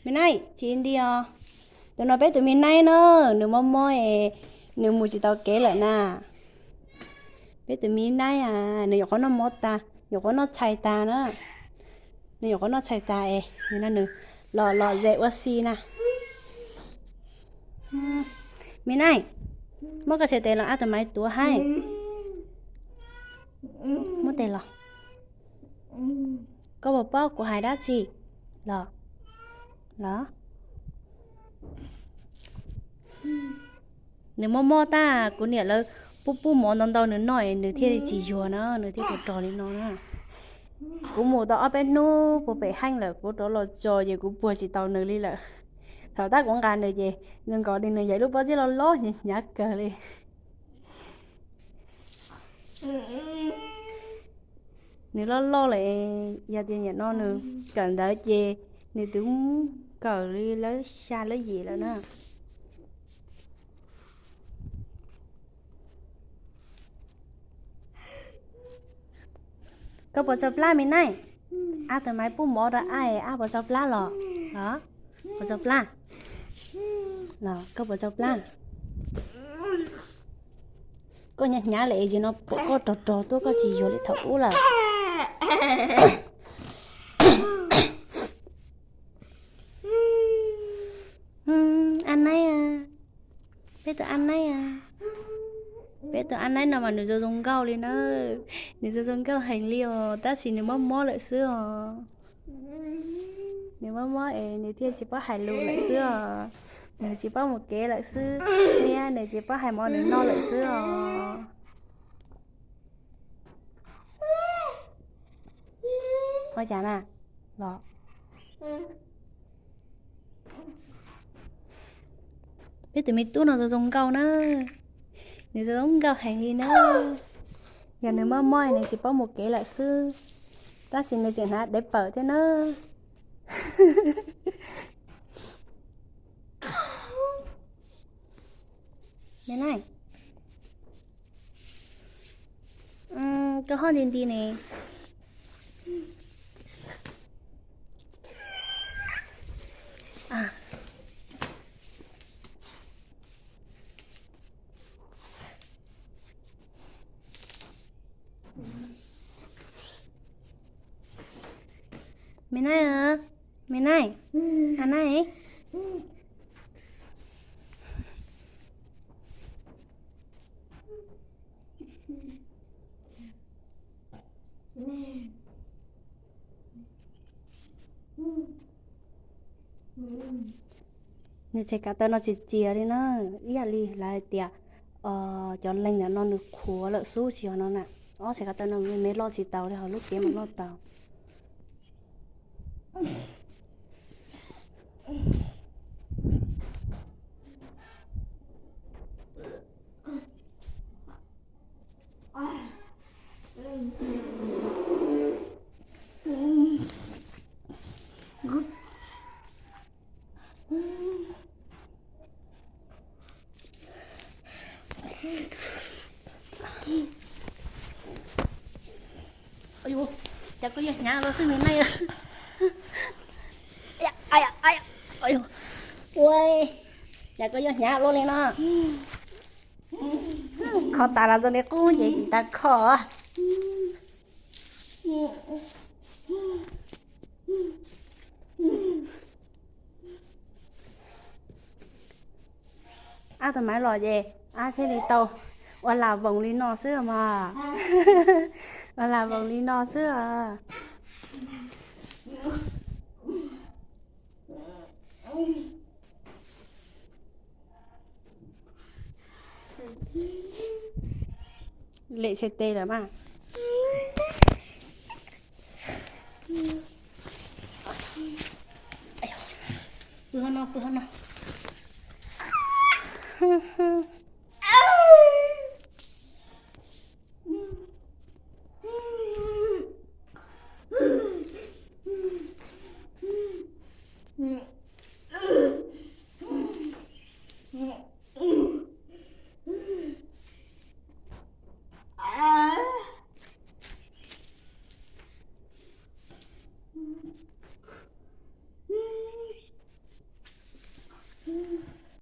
Me Naib, tsis nti os. Tus no peb tus me Naib na, nws mob mob es nws mus tsis tau kev lawm na. Peb tus me Naib a, nws nyuam qhuav noj mov tag, nyuam qhuav noj tshais tag na. Nws nyuam qhuav noj tshais tag es nws los los ze ua si na. Me Naib, muab koj txhais tes los ab tus maiv tuav haib. Muab tes los. Koj puas paub kuv hais dab tsi los? Los. Nws mob mob tag, kuv niam lawv pub pub mov ntau ntau nws noj es nws thiaj li tsis yuag na, nws thiaj rog rog li no na. Kuv mus tau ob peb hnub puag pem heej lawm, kuv rov los txog ces kuv puag tsis tau nws li lawm. Thaum tab kuv nqa nws ces nws nkaus li nws yog ib lub pob zeb loj loj hnyav hnyav kawg li. Nws loj loj lawm, yog tias nim no nws kawm ntawv ces nws twb kawm li lab xya lab yim lawm na. Koj puas tso plab Me Naib? Ab tus maiv pub mov rau ab, ab puas tso plab los? Los, puas tso plab? Los koj puas tso plab? Koj hnyav hnyav lawm es no pom koj rog rog tuaj koj tsis yuag li thaum ub lawm. A Naib a, peb tus a Naib a, peb tus a Naib no mas nws zoo zoo nkauj li na, nws zoo zoo nkauj heev li os, tab sis nws mob mob lawm xwb os. Nws mob mob es nws thiaj tsis paub hais lus lawm xwb os, nws tsis paub mus kev lawm xwb, thiab nws tsis paub hais mov nws noj lawm xwb os. Ua cas na? Los, peb tus me tub no zoo zoo nkauj na, nws zoo zoo nkauj heev li na. Yog nws mob mob nws tsis paub mus kev lawm xwb, tab sis nws tseem hnav dev pawm thiab na. Me Naib, koj ho nti nti ne. Me Naib, Me Naib, a Naib. Nws txhais ko taw no txias txias li na, ib yam li lawv hais tias cov leeg ntawm no nws qhuav lawm xwb tsis yog no na. Ob txhais ko taw no me me loj tsis taus li, ho lub cev mas loj tau. Cas koj yuav hnyav luaj xwb Me Naib. Ua, cas koj yuav hnyav luaj li no. Kho tas los zoo li qub ces tsis tas kho. Ab tus maiv los ces ab thiaj li tau ua lam voos li no xwb mas. Ua lam voos li no xwb os. Lem txhais tes lawm mas. Pw hauv no, pw hauv no.